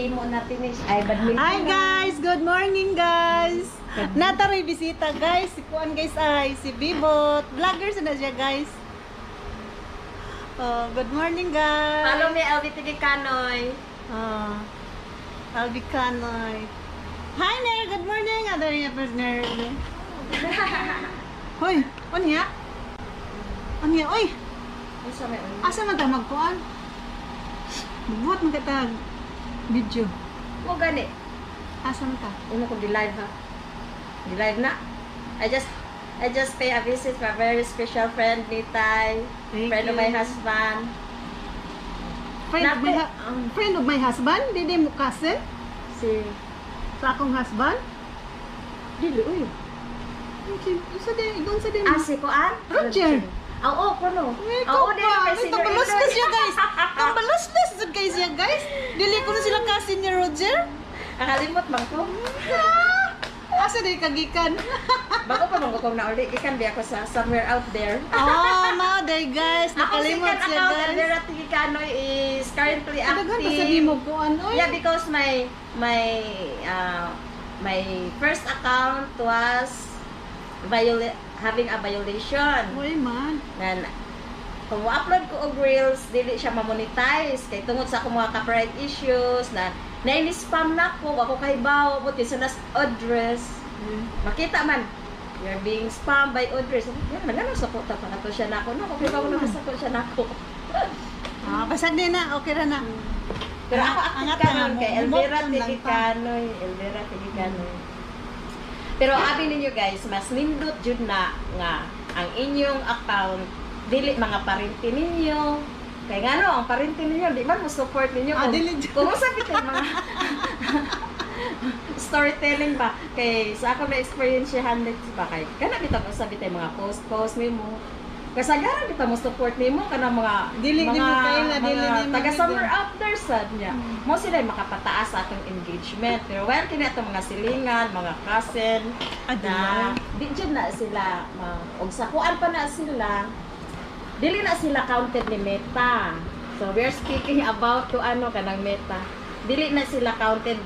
Gihimo natin is ay badminton. Hi guys, good morning guys. Nataroy bisita guys, si Kuan guys ay si Bibot. Vloggers na siya guys. Oh, good morning guys. Follow me, LV TV Kanoy. Oh, Albi Kanoy. Hi Ner, good morning. Other niya partner. Hoy, unya? Unya, oy. Unsa may unya? Asa man ta magkuan? Buhat man kita video. Mo gani. Asa man ta? Imo ko di live ha. Di live na. I just pay a visit for a very special friend ni Tay. Thank Friend of you. my husband. Friend of my friend of my husband, dili mo cousin Si sa akong husband. Dili uy. Unsa din, unsa din. Ah, si Kuan? Roger. Oo, kuno. Uy, Oo, di pa. kay Ay, senior tambaluslos idol. siya guys. Tambaluslos jud guys siya guys. Dili ko na sila cousin ni Roger. Nakalimot man ko. Asa di kagikan? Bago pa man ko kong nauli, gikan biya ko sa somewhere out there. Oh, mao day guys, Akong nakalimot second siya account, guys. Elvira Tigicanoy, is currently Daghan pa sa active. nimo kuan oy. Yeah, because my first account was having a violation. Uy man. Nan kung mo-upload ko og reels, dili siya ma-monetize kay tungod sa akong mga copyright issues na na-spam na ko, wa ko kahibaw but sa nas address. Makita man you're being spammed by address. Yan man ano sa ta pa kato siya nako. No, kay bawo na sako siya nako. Ah, basag din na, okay ra na. Pero ako active Angat karon na, kay mo- Elvira mo- lang pa. Tigicanoy, Elvira Tigicanoy. Pero abi ninyo guys, mas nindot jud na nga ang inyong account dili mga parente ninyo. Kay ngano ang parente ninyo di man mo support ninyo Ah, dili jud. kung usa bitay mga storytelling ba kay sa ako na experience ba kay kana bitaw usa bitay mga post post nimo kasagaran bitaw mo support nimo kanang mga Dili, mga, di mo kaila, dili mga nimo taga gid. somewhere out there sad niya mo sila yung makapataas sa atong engagement, pero well kini atong mga silingan, mga cousin na di jud na sila og sa kuan pa na sila, dili na sila counted ni Meta. So we are speaking about to ano kanang Meta, dili na sila counted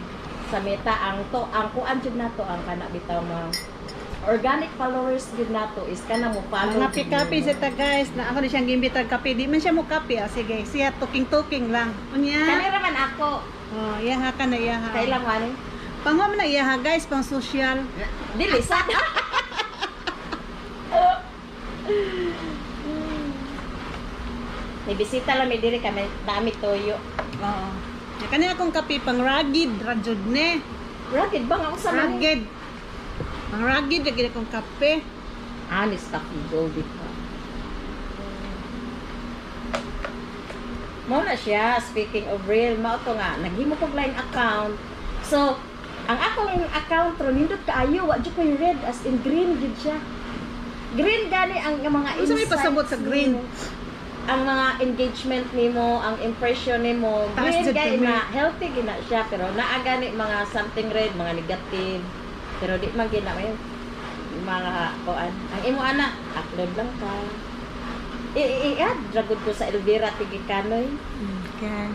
sa Meta. Ang to ang kuan jud nato, ang kana bitaw mga organic followers jud nato is kana mo follow Mga jud pikapi nimo. sa ta guys, na ako na siyang gimbitar kape. Di man siya mo kape, ah, sige. Siya tuking-tuking lang. Unya. Kanira man ako. Oh, iyaha ka na iyaha. Kailang man. Pangwa man na iyaha guys, pang social. Dili sa. May bisita lang may diri kami, dami toyo. Oo. Ya kani akong kape pang ragged, rajud ne. Rugged ba nga unsa man? Ragged. Pang ragged lagi akong kape. Ah, ni Coffee Gold dito. Mao na siya, speaking of real, mao to nga naghimo kog laing account. So, ang akong account ron nindot kaayo, wa jud koy red, as in green jud siya. Green gani ang mga Unsa may insights pasabot sa green? nimo. Ang mga engagement nimo, ang impression nimo, Taas green jud gani kami. na healthy gina siya, pero naa gani mga something red, mga negative. Pero di man gina may mga kuan. Ang imo ana, upload lang ka. I-add ragud ko sa Elvira Tigicanoy. Okay.